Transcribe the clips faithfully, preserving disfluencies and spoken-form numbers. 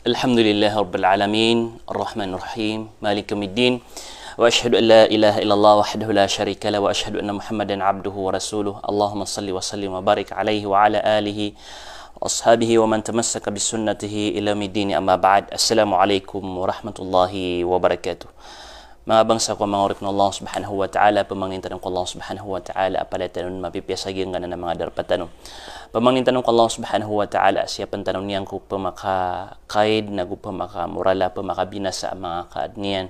الحمد لله رب العالمين، الرحمن الرحيم، مالك يوم الدين. وأشهد أن لا إله إلا الله وحده لا شريك له، وأشهد أن محمدا عبده ورسوله. اللهم صل وسلم وبارك عليه وعلى آله وأصحابه ومن تمسك بسنته إلى يوم الدين، أما بعد. السلام عليكم ورحمة الله وبركاته. Manga bangsa ko, manga oripn o Allah Subhanahu wa Ta'ala, pamangnin tano ko Allah Subhanahu wa Ta'ala a palaya tano mapipiya sa giyangkanan a manga darpa tano. Pamangnin tano ko Allah Subhanahu wa Ta'ala a siyapn tano niyan ko pmaka- kaid, nago pmakamorala, pmakabinasa a manga kaadn iyan.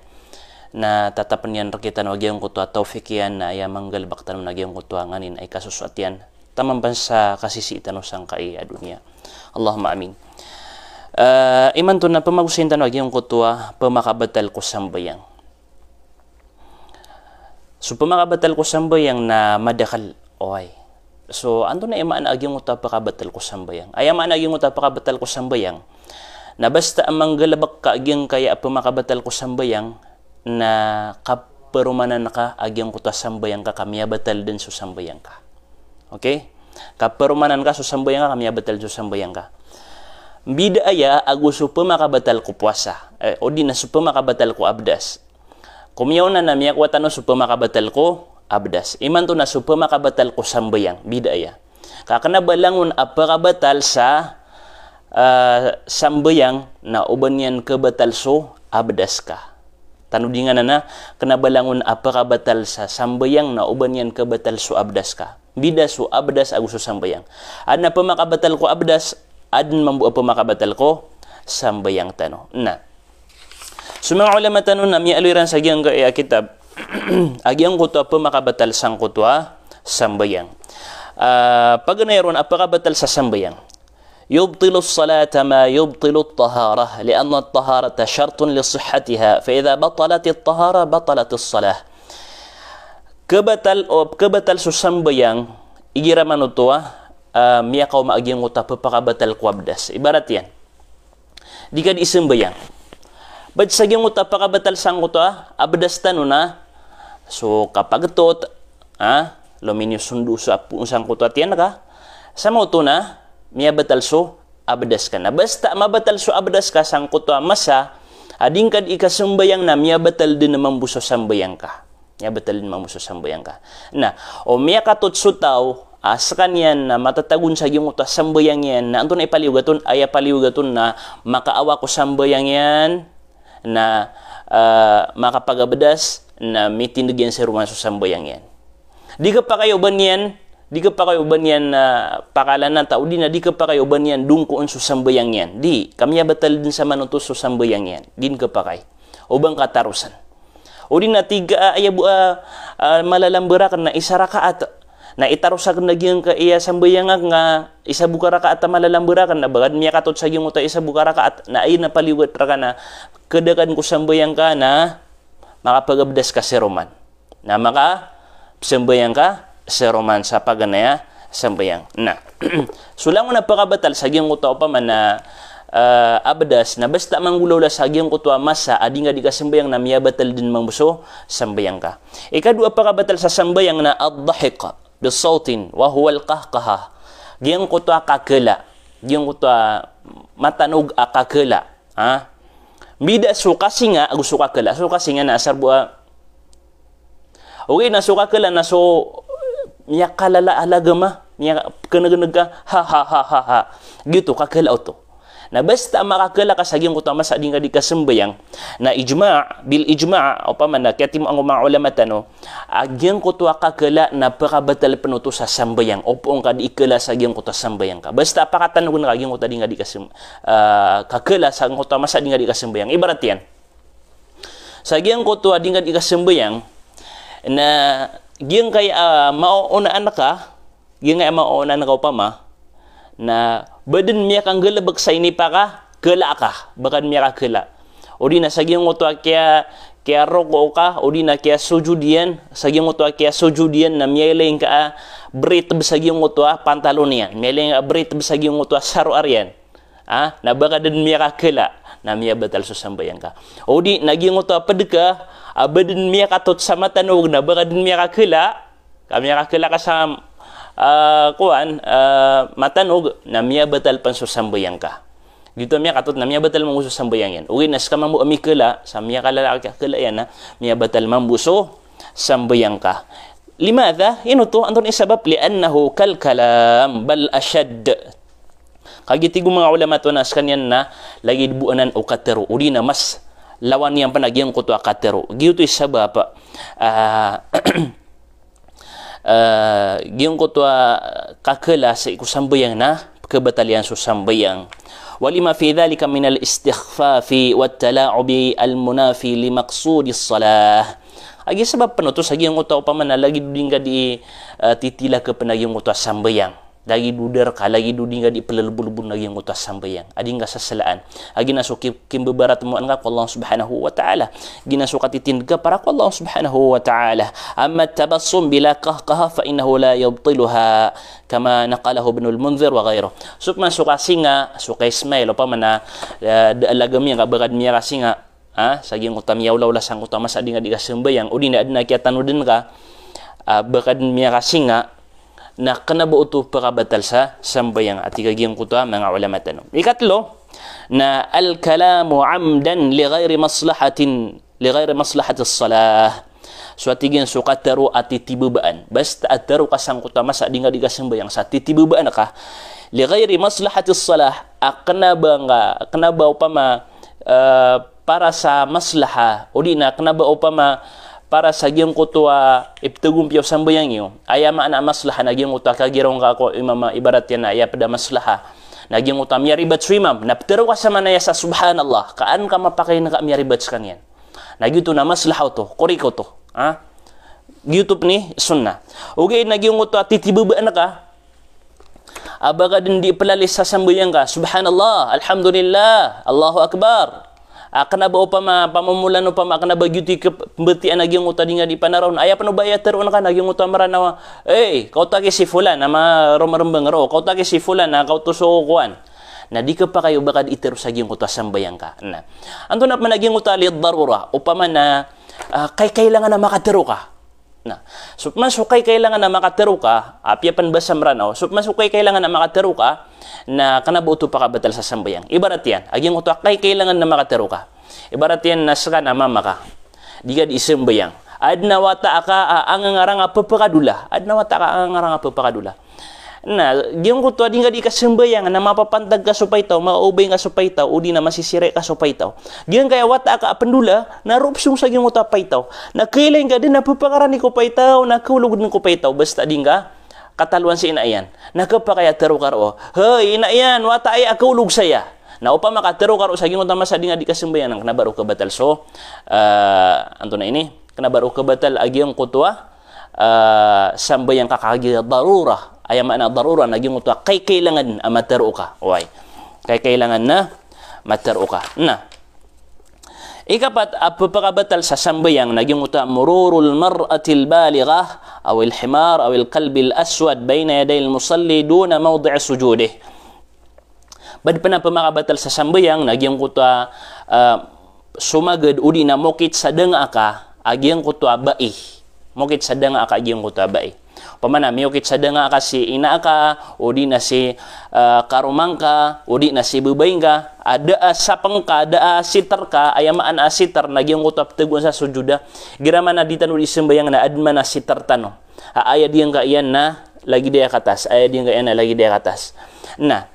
Na tatapn iyan rktano a giyangkoto a tawfik iyan, na aya manggalbk tano na giyangkoto a nganin a ikasosoat iyan. Taman pn sa kasisii tano sangkai a doniya. Allahumma amin. Eh, imanto na pmagosayin tano a giyangkoto a pmakabatal ko sambayang. So pmakabatal ko sambayang na madakl. Oway. So antonaa i maana a giyangkoto a pkabatal ko sambayang? Aya maana a giyangkoto a pkabatal ko sambayang na basta a manggalbk ka a giyangkaya a pmakabatal ko sambayang na kapromanan ka a giyangkoto a sambayang ka ka miyabatal dn so sambayang ka. Okay? Kapromanan ka so sambayang ka ka miyabatal dn so sambayang ka. Mbida aya ago so pmakabatal ko powasa, eh, odi na so pmakabatal ko abdas. Ko miyaona na miyakowa tano so pmakabatal ko abdas. Imanto na so pmakabatal ko sambayang, mbida aya. Ka kna ba langon a pkabatal sa, ah, sambayang na o ba niyan kabatal so abdas ka. Tanodi nganan a, kna ba langon a pkabatal sa sambayang na o ba niyan kabatal so abdas ka. Mbida so abdas ago so sambayang. Adn a pmakabatal ko abdas, adn mambo a pmakabatal ko sambayang tano. Na so manga ulama tano na miyaaloy iran sa giyangkaya a kitab a giyangkoto a pmakabatal sangkoto a sambayang. Ah, paganay ron a pkabatal sa sambayang. يبطل الصلاة ما يبطل الطهارة، لأن الطهارة شرط لصحتها، فإذا بطلت الطهارة بطلت الصلاة. Kabatal o, kabatal so sambayang, igira man oto a, ah, miyakaoma a giyangkoto a pphakabatal ko abdas. Ibarat iyan, di ka di sambayang. Bad sa giyangkoto a pakabatal sangkoto a abdas tano na so kapagtot, ah, lominiyo so ndo so apoon sangkoto a tiyan ka. Sa maoto na miyabatal so abdas ka. Na basta mabatal so abdas ka sangkoto a masa a di ngka di kasambayang na miyabatal dn mambo so sambayang ka. Miyabatal dn mambo so sambayang ka. Na o miyakatot so taw a skaniyan na matatago on sa giyangkoto a sambayang iyan, na antonaa i paliyogat on? Aya paliyogat on na makaawa ko sambayang iyan, na, ah, makapagabdas, na mitindg iyan sa roman so sambayang iyan. Di khapakay o ba niyan, di khapakay o ba niyan, ah, pakalanata, odi na di khapakay o ba niyan dongkoon so sambayang iyan. Di, ka miyabatal dn sa manoto so sambayang iyan. Di khapakay o ba ngka tarosn. Odi na tig ka a, aya bo a, ah, malalamber akn na isa rakaat. Na itaros akn a giyangkaya sambayang akn a isa bo ka rakaat a malalamber akn, na ba ka dn miyakatot sa giyangkoto a isa bo ka rakaat. Na aya na paliyogat rka na kadakan ko sambayang ka na makapagabdas ka sa roman. Na makapsambayang ka sa roman sa paganay a sambayang. Na so langon a pkabatal sa giyangkoto a opama na, ah, abdas, na basta manggolawla sa giyangkoto a masa a di ngka di kasambayang na miyabatal dn mambo so sambayang ka. Ikadowa a pkabatal sa sambayang na ad-dahik bi sawtin wa huwa al-qahqahah. Giyangkoto a kakala. Giyangkoto a matanog a kakala. Ha? Mbida so kasinga ago so kakala. So kasinga na asar bo a, okay, na so kakala na so miyakalala a lagama, miyakanaganag ka, ha, ha, ha, ha, ha. Giyoto, kakala oto. Na basta makakala ka sa giyangkoto a masa a di ngka di kasambayang, na ijma', bil ijma', opama na kiyatimoa o manga ulama tano a giyangkoto a kakala na pkabatal pn oto sa sambayang. Opama ka di kakala sa giyangkoto a sambayang ka. Basta pakatanog on ka giyangkoto a di ngka di kasam-, ah, kakala sa giyangkoto a masa a di ngka di kasambayang. Ibarat iyan, sa giyangkoto a di ngka di kasambayang, na giyangkaya, ah, maoonaan ka, giyangkaya maoonaan ka opama, na ba dn miyakanggalbk sa inipakakala ka, ba ka dn miyakakala. Odi na sa giyangkoto a kiya, kiyaroko ka, odi na kiyasojod iyan, sa giyangkoto a kiyasojod iyan, na miyailay ngka a britb sa giyangkoto a pantalon iyan, miyailay ngka a britb sa giyangkoto a saroar iyan. Ah, na ba ka dn miyakakala, na miyabatal so sambayang ka. Odi na giyangkoto a pd ka a ba dn miyakatot sa matanog, na ba ka dn miyakakala, ka miyakakala ka sa, ah, kowan, ah, matanog, na miyabatal pn so sambayang ka. Giyoto a miyakatot na miyabatal mambo so sambayang iyan. Ogaid na ska mambo a mikala, sa miyakalala ka kala iyan na miyabatal mambo so sambayang ka. Limadha? Ino oto? Antonaa i sabap? Li'annahu kal kalam, bal ashad. Kagiya tig o manga ulama oto na skaniyan na lagid bo anan o katero, odi na mas lawan iyan pn a giyangkoto a katero. Giyoto i sabap, ah, ah, giyangkoto a kakala sii ko sambayang na pkhabatal iyan so sambayang. Wa lima fi dhalika min al-istikhfafi wat-tala'ubi al-munafi li maqsudis salah. Kagiya sabap pn oto sa giyangkoto a opama na lagid o di ngka di, ah, titilaka pn a giyangkoto a sambayang. Lagid o di rka, lagid o di ngka di plolbulbul a giyangkoto a sambayang a di ngka sasalaan. Kagiya na so ki-, kimbabaratmoan ka ko Allah Subhanahu wa Ta'ala. Giya na so katitindg ka para ko Allah Subhanahu wa Ta'ala. Amma at-tabassum bila qahqaha fa innahu la yubtiluha, kama naqalahu Ibnul Mundhir wa ghayruh. So pman so kasinga, so ka-smile, opama na, eh, da a lagam iyan ka ba ka dn miyakasinga, ah, sa giyangkoto a miyaolaola sangkoto a masa a di ngka di kasambayang, odi na adn a kiyatanod ka, ah, ba ka dn miyakasinga, na kna ba oto pkhabatal sa sambayang, a tig a giyangkoto a manga ulama tano. Ikatlo, na al-kalamu amdan li ghayri maslahatin, li ghayri maslahatis salah. So a tig iyan so katero a titibabaan. Basta a tero ka sangkoto a masa a di ngka di kasambayang sa titibabaan ka. Li ghayri maslahatis salah. A kna ba ngka, kna ba opama, eh, para sa maslaha, odi na kna ba opama para sa giyangkoto a ipthagompiya o sambayang iyo. Aya maana a maslaha na giyangkoto a kagiraw ngka ko imam a ibarat iyan na aya pd a maslaha na giyangkoto a miyaribat so imam. Na ptero ka sa manaya sa subhanallah. Ka an ka mapakay na ka miyaribat skaniyan. Na giyoto na maslaha oto, korek oto. Ha? Giyoto pn i sunnah. Ogaid na giyangkoto a titibabaan ka, a ba ka dn di plalis sa sambayang ka, subhanallah, alhamdulillah, Allahu Akbar. A kna ba opama, pamomolan opama, kna ba giyoto i kap-, mbatiya na giyangkoto a di ngka di panaraon. Aya pn o ba aya teroon ka na giyangkoto a Mranaw a, "Ey, kaoto aki si fulan, a maromrmbang roo, kaoto aki si fulan, a kaoto so kowan." Na di khapakay o ba ka di itero sa giyangkoto a sambayang ka. Na antonaa pman a giyangkoto a li darura, opama na, ah, kaikailangan a makatero ka. Na so pman so kaikailangan a makatero ka, apiya pn ba sa Mranaw, so pman so kaikailangan a makatero ka, na kna ba oto pkhabatal sa sambayang. Ibarat iyan a giyangkoto a kaikailangan a makatero ka. Ibarat iyan na ska na mama ka. Di ka di sambayang. Adn a wata aka a angangarang a pphakadola. Adn a wata aka a angangarang a pphakadola. Na giyangkoto a di ngka di kasambayang na mapapantag ka so paitaw, maobay ngka so paitaw, odi na masisira ka so paitaw. Giyangkaya wata aka a pndola, na roo psong sa giyangkoto a paitaw. Na kailay ngka dn a pphakaroon ko paitaw, na kaolog dn ko paitaw, basta di ngka katalowan si ina iyan. Na khapakay a tero ka roo, "Hay, ina iyan, wata aya a kaolog saya." Na opama ka tero ka roo sa giyangkoto a masa a di ngka di kasambayang, na kna ba roo khabatal so, eh, antonaa ini? Kna ba roo khabatal a giyangkoto a, ah, sambayang ka kagiya darura. Aya maana darura na giyangkoto a kaikailangan a matero ka. Oway. Kaikailangan a matero ka. Na ikapat a pphakabatal sa sambayang na giyangkoto a mururul mar'atil balighah awil himar awil kalbil aswad bayna yadayil musalli duna mawdi'i sujudih. Bad pn a pmakabatal sa sambayang na giyangkoto a, ah, somagad odi na mokit sa danga aka a giyangkoto a bai. Mokit sa danga aka a giyangkoto a bai. Opama na miyokit sa danga aka si ina aka, odi na si, ah, karoma ngka, odi na si babay ngka, a da a sapng ka, da a sitar ka, aya maana a sitar na giyangkoto a pthagoan sa sujud a. Igira man a di tano di sambayang na adn man a sitar tano. A aya di ngka iyan na lagid aya katas, aya di ngka iyan na lagid aya katas. Na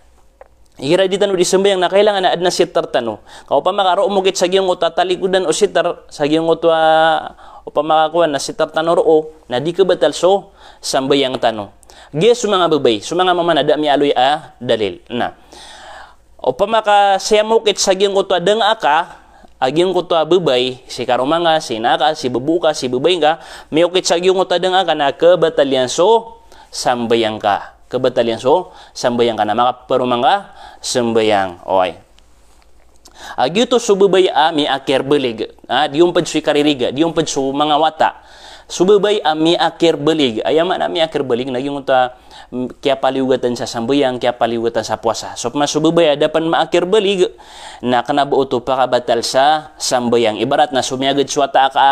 igira di tano di sambayang na kailangan a adn a sitar tano. Ka opama ka roo mokit sa giyangkoto a talikodan o sitar, sa giyangkoto a opama ka kowan na sitar tano roo, na di khabatal so sambayang tano. Giya so manga babay, so manga mama na da a miyaaloy a dalil. Na opama ka siya mokit sa giyangkoto a danga aka a giyangkoto a babay, si karoma ngka, si ina aka, si babo ka, si babay ngka, miyokit sa giyangkoto a danga aka na khabatal iyan so sambayang ka. Khabatal iyan so sambayang ka na makaparoma ngka sambayang. Oway. A giyoto so babay a miyakirbelig. Ah, di ompd so ikaririga, di ompd so manga wata. So babay a miyaakir balig. Aya maana miyaakir balig, na giyangkoto a, mm, kiyapaliyogatan sa sambayang, kiyapaliyogatan sa powasa. So pman so babay a da pn maakir balig, na kna ba oto pakabatal sa sambayang. Ibarat na so miyagad so wata a ka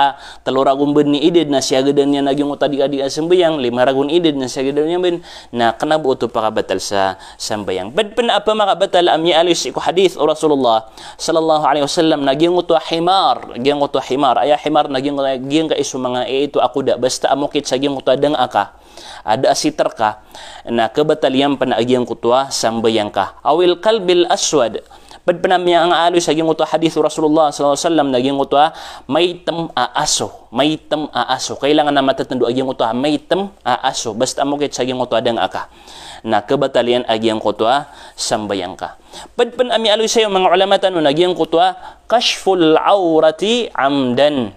tlo ragon bn i idad na siyagadan iyan a giyangkoto a di, a di a sambayang, lima ragon i idad na siyagadan iyan bn, na kna ba oto pakabatal sa sambayang. Pd pn a pmakabatal a miyaaloy sii ko hadith o Rasulullah sallallahu alaihi wasallam na giyangkoto a himar, giyangkoto a himar, aya himar na giyang, giyangkai so manga ito a koda, basta a mokit sa giyangkoto a danga ka, a da a sitr ka, na kabatal iyan pn a giyangkoto a sambayang ka. Awil kalbil aswad, pd pn a miyaaloy sa giyangkoto a hadith o Rasulullah sallallahu alaihi wasallam na giyangkoto a maitm a aso, maitm a aso. Kailangan a matatndo a giyangkoto a maitm a aso, basta a mokit sa giyangkoto a danga ka, na kabatal iyan a giyangkoto a sambayang ka. Pd pn a miyaaloy saya o manga ulama tano na giyangkoto a kashful awrati amdan.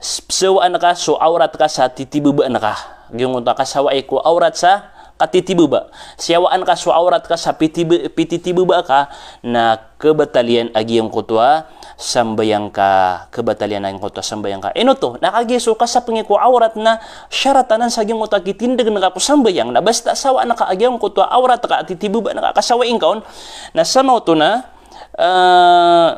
S-, sawaan ka so awrat ka sa titibabaan ka. Giyangkoto a kasawai ko awrat sa katitibaba. Siyawaan ka so awrat ka sa pitiba-, pititibaba ka, na kabatal iyan a giyangkoto a sambayang ka, kabatal iyan a giyangkoto a sambayang ka. Ino oto, na kagiya so kasapngi ko awrat na sharat anan sa giyangkoto a kitindg ngka ko sambayang, na basta sawaan ka a giyangkoto a awrat ka, titibaba ngka, kasawai ngka on, na samanoto na, eh,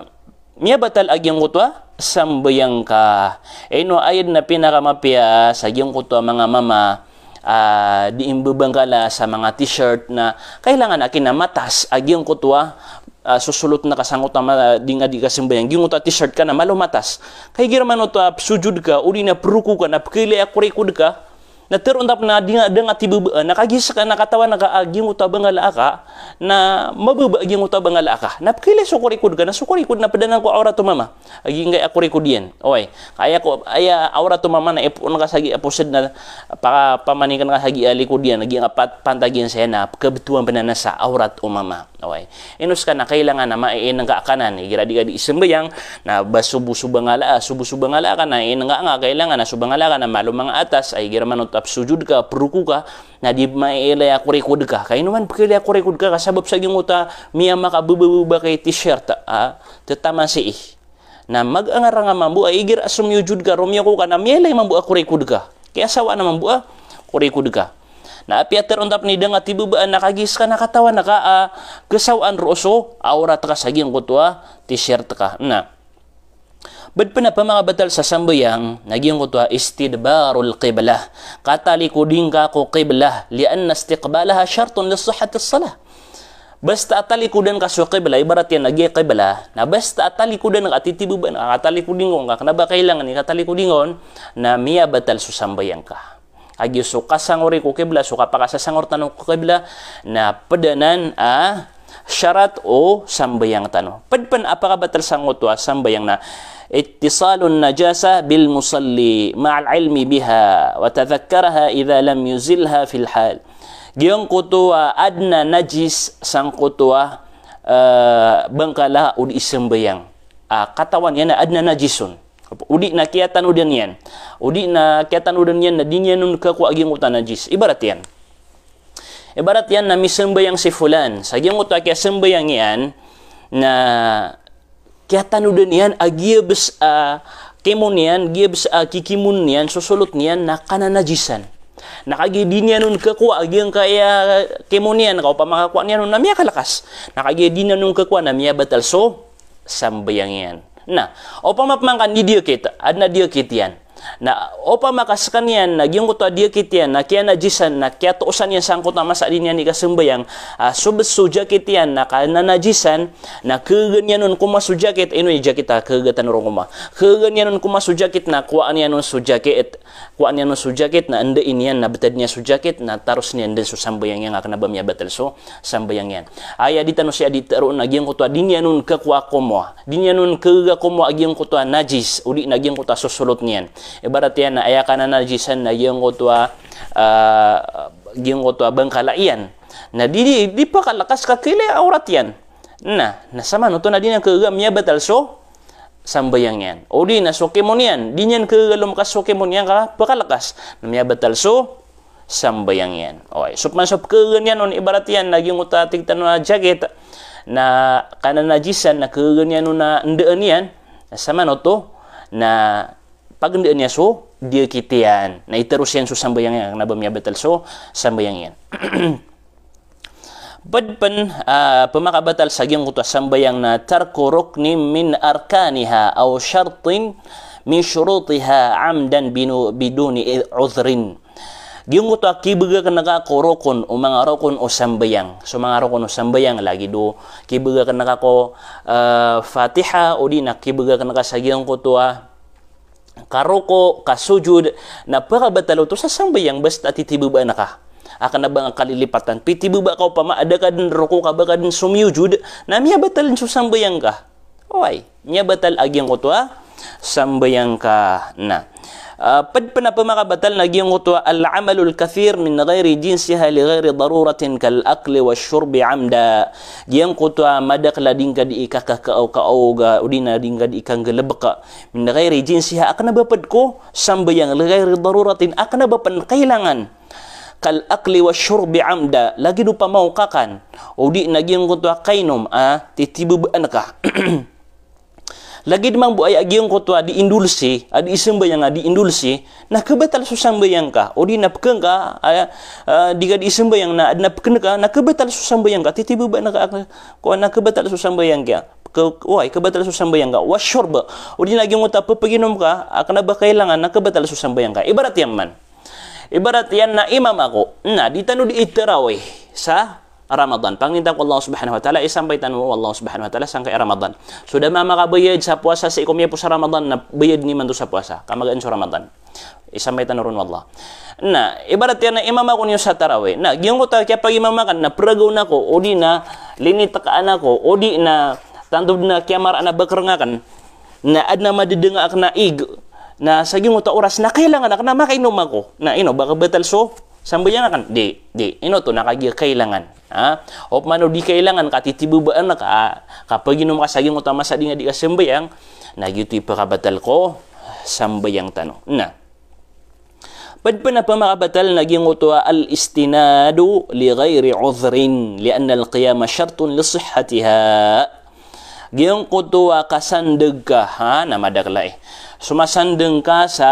miyabatal a giyangkoto a sambayang ka. Ino, aya dn a pinakamapiya sa giyangkoto a manga mama, ah, di mbabangkala sa manga t-shirt na kailangan a kna matas a giyangkoto a, ah, sosolotn ka sangkoto a ma-, di ngka di kasambayang, giyangkoto a t-shirt ka na malo matas. Ka igira man oto a psojod ka, odi na proko ka, na pkaylay a korikod ka, na tharoon tano a di ngka, da ngka tibabaa, na kagiya ska na katawan ka a giyangkoto a bangala aka, na mababa a giyangkoto a bangala aka. Na pkaylay so korikod ka, na so korikod na pd anan ko awrat o mama. A giyangkai a korikod iyan. Oway. Aya ko, aya awrat o mama na ipoon ka sa giya posed na pa-, pamanikn ka sa giya likod iyan, a giyangkai pat-, pantag iyan saya na kabtowan pn anan sa awrat o mama. Oway. Ino ska na kailangan a mainngka anan, igira di ka di sambayang, na ba so bo so bangala, so bo so bangala aka na inngka nga, kailangan a so bangala aka na malo manga atas, a igira man oto a psojod ka, proko ka, na di mailay a korikod ka. Ka ino man pkaylay a korikod ka, ka sabap sa giyangkoto a miyamakababababa ka i t-shirt, a, tataman sii. Na magangaranga mambo a igira somiyojod ka, romiyoko ka, na miyailay mambo a korikod ka. Kiyasawaan mambo a korikod ka. Na apiya tharoon tano pn i da ngka tibabaa na kagiya ska na katawan ka a kasawaan roo so awrat ka sa giyangkoto a t-shirt ka. Na pd pn a pmakabatal sa sambayang na giyangkoto a istidbarul qiblah. Katalikodi ngka ko qiblah, lianna istiqbalaha shartun li sihhatis salah. Basta a talikodan ka so qiblah, ibarat iyan a giya qiblah, na basta a talikodan ka, titibabaan ka, katalikodi ngka on, ka kna ba kailangan i katalikodi ngka on, na miyabatal so sambayang ka. Kagiya so kasangori ko qiblah, so kapakasasangor tano ko qiblah, na pd anan a sharat o sambayang tano. Pd pn a pakabatal sangkoto a sambayang na ittisalun najasah bil musalli ma'al ilmi biha wa tadhakkaraha idha lam yuzilha fil hal. Giyangkoto a adn a najis sangkoto a, eh, bangkala odi i sambayang. Ah, katawan iyan a adn a najisun. Odi na kiyatanodan iyan. Odi na kiyatanodan iyan na di niyan on kakowa a giyangkoto a najis. Ibarat iyan. Ibarat iyan na misambayang si fulan. Sa giyangkoto a kiyasambayang iyan na kiyatanodan iyan a giya bs a kimon iyan, giya bs a kikimon iyan, sosolotn iyan na kananajisan. Na kagiya di niyan on kakowa a giyangkaya kimon iyan, ka opama kakowa niyan on na miyakalkas. Na kagiya di niyan on kakowa na miyabatal so sambayang iyan. Na opama pman ka di diyakit, adn a diyakit iyan. Na opama ka skaniyan na giyangkoto a diyakit iyan na kiyanajisan, na kiyatoosan iyan sangkoto a masa a di niyan di kasambayang, ah, so bs so jakit iyan na kananajisan, na khagaga niyan on komawa so jakit, ino i jakit a khagaga tano ron komawa. Khagaga niyan on komawa so jakit na kowaan iyan on so jakit, kowaan iyan on so jakit na ndai niyan na btadn iyan so jakit na taros niyan dn so sambayang iyan, ka kna ba miyabatal so sambayang iyan. Aya di tano saya di tharoon a giyangkoto a di niyan on kakowa komawa. Di niyan on khagaga komawa a giyangkoto a najis, odi na giyangkoto a sosolotn iyan. Ibarat iyan na aya kananajisan na giyangkoto a, ah, giyangkoto a bangkala iyan. Na di, di, di pkalkas ka kailay a awrat iyan. Na, na samanoto na di niyan khagaga, miyabatal so sambayang iyan. Odi na so kimon iyan, di niyan khagaga lomkas so kimon iyan ka pkalkas. Na miyabatal so sambayang iyan. Oway, so pman so pkhagaga niyan on, ibarat iyan na giyangkoto a tig tano a jakit na kananajisan na khagaga niyan on na ndaan iyan, na samanoto na pagndaan iyan so diyakit iyan. Na iteros iyan so sambayang iyan, kena ba miyabatal so sambayang iyan. Ped pen, ah, pemakabatal sa giyangkoto a sambayang na tarku ruknin min arkaniha aw shartin min shurutiha amdan binu-, biduni i-, udhrin. Giyangkoto a kibegak neka ko rokon, o manga rokon o sambayang. So manga rokon o sambayang lagid o kibegak neka ko, ah, Fatiha, odi na kibegak neka sa giyangkoto a karoko, kasujud, na pekabatal oto sa sambayang basta titibebaan ka. Aken a ba nga kalilipatan. Pitibeba ka opama, a da ka den roko ka ba ka den somiyujud, na miyabatal so sambayang ka. Oway, miyabatal a giyangkoto a sambayang ka. Na, ah, ped pen a pemakabatal na giyangkoto a al-amalul kathir min ghairi jinsiha li ghairi daruratin kal akli wa shurbi amda. Giyangkoto a madakel a di ngka di ikakakaokao ga, odi na di ngka di ikanggalebek. Min ghairi jinsiha, aken a ba ped ko sambayang, li ghairi daruratin, aken a ba pen kailangan. Kal akli wa shurbi amda, lagid opama o kakan, odi na giyangkoto a kainom, ah, titibebaan ka. Lagid mambo aya a giyangkoto a di indulsi, a di isambayang a di indulsi, na kebatal so sambayang ka. Odi na peken ka, ah, ah, di ka di isambayang na, adn a peken ka, na kebatal so sambayang ka, titibebaan ka, ko na kebatal so sambayang ka. Ke-, oway, kebatal so sambayang ka. Wa shurb. Odi na giyangkoto a pepeginom ka, aken a ba kailangan, na kebatal so sambayang ka. Ibarat iyan man. Ibarat iyan na imam ako. Na, di tano di itarawih sa Ramadan. Pangninta ko Allah Subhanahu wa Ta'ala, isampay tano o Allah Subhanahu wa Ta'ala sangkai Ramadan. So da mamakabayad sa powasa sii ko miyapowasa Ramadan, na bayad niyo man oto sa powasa. Ka magaan so Ramadan. Isampay tano ron o Allah. Na, ibarat iyan na imam ako niyo sa tarawih. Na, giyangkoto a kiyapagimam aken, na peragaw na ko, odi na linitekaan ako, odi na tanto den a kiyamaraan a bakereng aken. Na adn a madedeng aken a ig. Na sa giyangkoto a oras, na kailangan aken a makainom ako. Na ino, ba kebatal so sambayang aken? Di, di. Ino oto, na kagiya kailangan. Ha? Opama o di kailangan ka titibebaan ka, ka peginom ka sa giyangkoto a masa di nga di ka sambayang, na giyoto i pekabatal ko sambayang tano. Na. Ped pen a pemakabatal na giyangkoto a al-istinadu li ghairi udhrin, li anna al-qiyama shartun li sihhatiha. Giyangkoto a kasandeg ka, ha, na madakel a, eh. So masandeg ka sa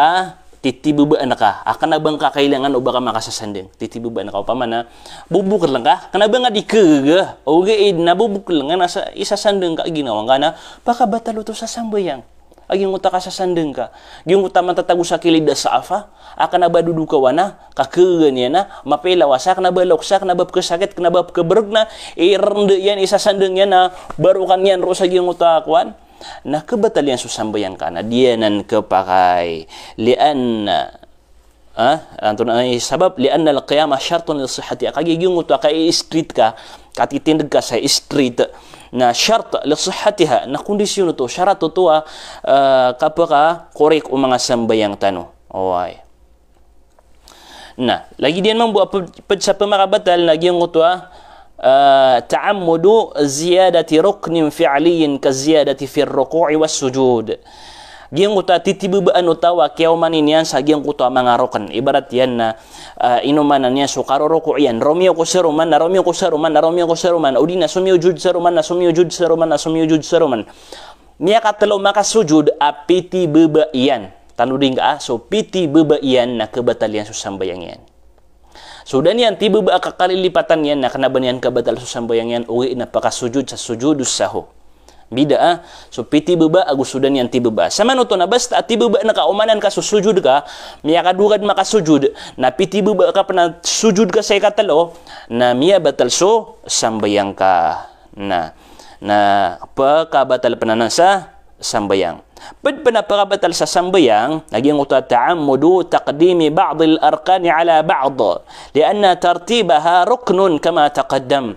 titibebaan ka. Aken a ba ngka kailangan o ba ka makasasandeg. Titibebaan ka opama na bobokel ka. Aken a ba nga di kegaga. Ogaid na bobokel ka na sa, isasandeg ka ginawa ngka na pekabatal oto sa sambayang. A giyangkoto a kasasandeg ka. Giyangkoto a matatago sa kilid a saafa. Aken a ba dodokawan a, ka kegaga niyan a, mapilawas a, aken a ba lokes a, aken a ba pekesakit, aken a ba pekebereg na, irende iyan, isasandeg iyan a, barokan iyan roo sa giyangkoto a kowan. Na kebatal iyan so sambayang ka, na di anan kepakay. Li anna, ah, antonaa i sabab, li anna al-qiyama shartun li sihhatiha. Kagiya giyangkoto a kai-straight ka, katitindeg ka sa straight. Na shart li sihhatiha, na kondisyon oto, sharat oto a, ah, kapakakorek o manga sambayang tano. Oway. Na, lagid iyan mambo a ped, ped sa pemakabatal na giyangkoto a, ah, ta'ammudu ziyadati ruknin fi'liyyin ka ziyadati fir ruku'i was sujud. Giyangkoto a titibebaan o taw a kiyaoman iyan sa giyangkoto a manga roken. Ibarat iyan na, ah, inomanan iyan so karoroko iyan. Romiyo ko saroman, na romiyo ko saroman, na romiyo ko saroman. Odi na somiyujud saroman, na somiyujud saroman, na somiyujud saroman. Miyakatelo makasujud a pitibeba iyan. Tanodi ngka a, so pitibeba iyan na kebatal iyan so sambayang iyan. So da niyan tibeba a kakalilipatan iyan na kena ba niyan kebatal so sambayang iyan, ogaid na pakasujud sa sujudus sahw. Bida a, so pitibeba ago so da niyan tibeba. Samanoto na basta a tibeba na ka omanan ka so sujud ka, miyakadowa ka den makasujud, na pitibeba ka pen a sujud ka sa ikatelo, na miyabatal so sambayang ka. Na, na pekabatal pen anan sa sambayang. Ped pen a pekabatal sa sambayang, na giyangkoto a ta'ammudu taqdimi ba'dil arkani ala ba'd, li anna tartibaha ruknun kama taqaddam.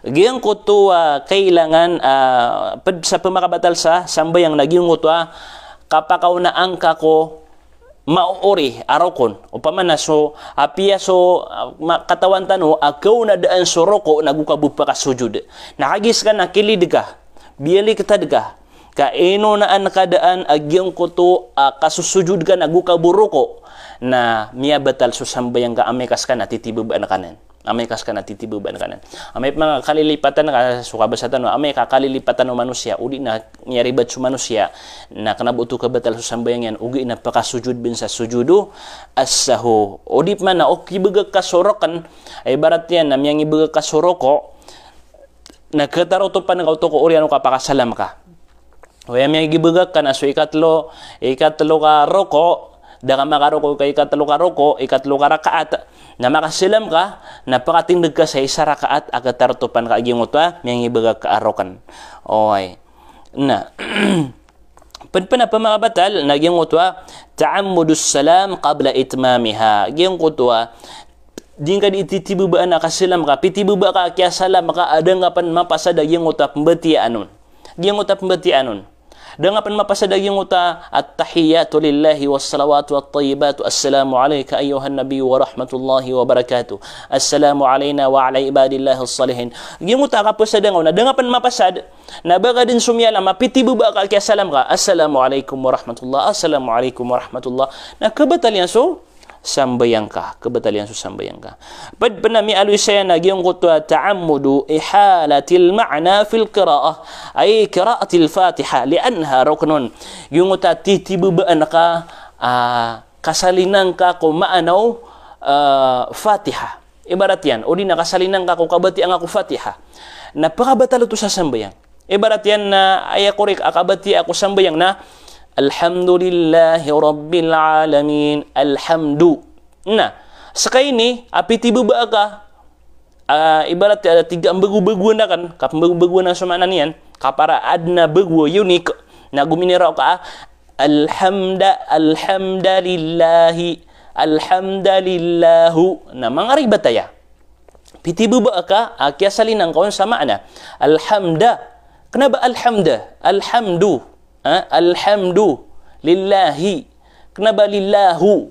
Giyangkoto a kailangan, ah, ped sa pemakabatal sa sambayang na giyangkoto a kapakaonaan ka ko maori a rokon. Opama na so, apiya so, ah, ma-, katawan tano a kaonaan so roko na go ka bo pakasujud. Na kagiya seka na kilid ka, biyaliktad ka, ka inonaan ka daan a giyangkoto a kasusujud ka na go ka bo roko, na miyabatal so sambayang ka amay ka seka na titibebaan ka nen. Amay ka ska na titibabaan ka nan. Amay pman ka kalilipatan ka, so kabasa tano, amay ka kalilipatan o manosiya, o di na miyaribat so manosiya, na kna ba oto kabatal so sambayang iyan, ogaid na pakasujud ben sa sujudu as-sahw. O di pman na o kibagak ka so rokn, ibarat iyan na miyangibagak ka so roko, na katarotopan ka oto ko oriyan o kapakasalam ka. Oway, miyangibagak ka na so ikatlo, ikatlo ka roko, da ka makaroko ka ikatlo ka roko, ikatlo ka rakaat, na makasalam ka, na pakatindg ka sa isa rakaat, a katarotopan ka a giyangkoto a miyangibagak ka a rokn. Oway. Na, pd pn a pmakabatal, na giyangkoto a ta'ammudus salam qabla itmamiha. Giyangkoto a, di ngka di titibabaan a kasalam ka, pitibaba ka a kiyasalam ka a da ngka pn mapasad a giyangkoto a pmbatiyaan on. Giyangkoto a pmbatiyaan on. Da ngka pn mapasad a giyangkoto a, "At-tahiyyatu lillahi was-salawatu wat-tayyibatu, assalamu alayka ayyuhan nabiyyu wa rahmatullahi wa barakatuh. Assalamu alayna wa ala ibadillahis salihin." Giyangkoto a kapasad angka on, na da ngka pn mapasad, na ba ka dn so miyalam a pitibaba ka a kiyasalam ka, "Assalamu alaykum wa rahmatullah, assalamu alaykum wa rahmatullah." Na kabatal iyan so sambayang ka, kabatal iyan so sambayang ka. Pd pn a miyaaloy saya na giyangkoto a ta'ammudu ihalatil ma'na fil qira'ah, ay qira'atil Fatiha, li'annaha ruknun. Giyangkoto a titibabaan ka, ah, kasalinang ka ko maana o, ah, Fatiha. Ibarat iyan, o di na kasalinang ka ko kabatiya angka ko Fatiha, na pakabatal oto sa sambayang. Ibarat iyan na aya korek a kabatiya ko sambayang na, "Alhamdulillahi Rabbil Alamin, Alhamdu." Na, ska ini, a pitibaba ka, ah, ibarat iyan a tig a mbagobagoan akn, kapmbagobagoan a so maana niyan, kapara adn a bago, unique, na gominiraw ka a, "Alhamda, alhamdalillahi, alhamdalillahu." Na mangaribat aya. Pitibaba ka a kiyasalinang ka on sa maana. Alhamda. Kna ba alhamda? Alhamdu. Ha? Alhamdu. Lillahi. Kna ba lillahu?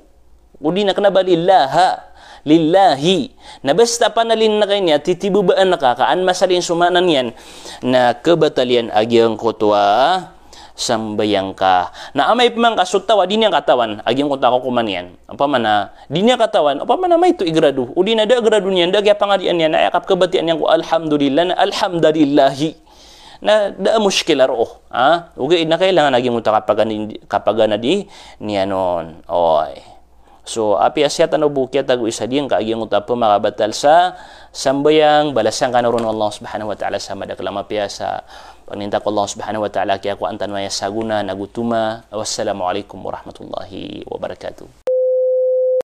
O di na kna ba lillaha? Lillahi. Na basta panalin na ka ini a titibabaan ka, ka an masalin so maana niyan, na kabatal iyan a giyangkoto a sambayang ka. Na amay pman ka so taw a di niyan katawan a giyangkoto a kokoman iyan, opama na di niyan katawan, opama na maito i grado, o di na da grado niyan, da kiyapangadian iyan, na aya kapkabatiya niyan ko alhamdulillah, na alhamdalillahi. Na da a mushkil a roo, ha? Ogaid na kailangan a giyangkoto a kapaganad i, kapaganad i niyan on. Oy. So, apiya sii tano bo kiyatago isa diyangka a giyangkoto a pmakabatal sa sambayang, balasan kano ron o Allah subhanahu wa ta'ala sa madakl a mapiya sa pangninta ko Allah subhanahu wa ta'ala, kiyakowa tano aya sagona nago toma. Wassalamu alaykum warahmatullahi wabarakatuh.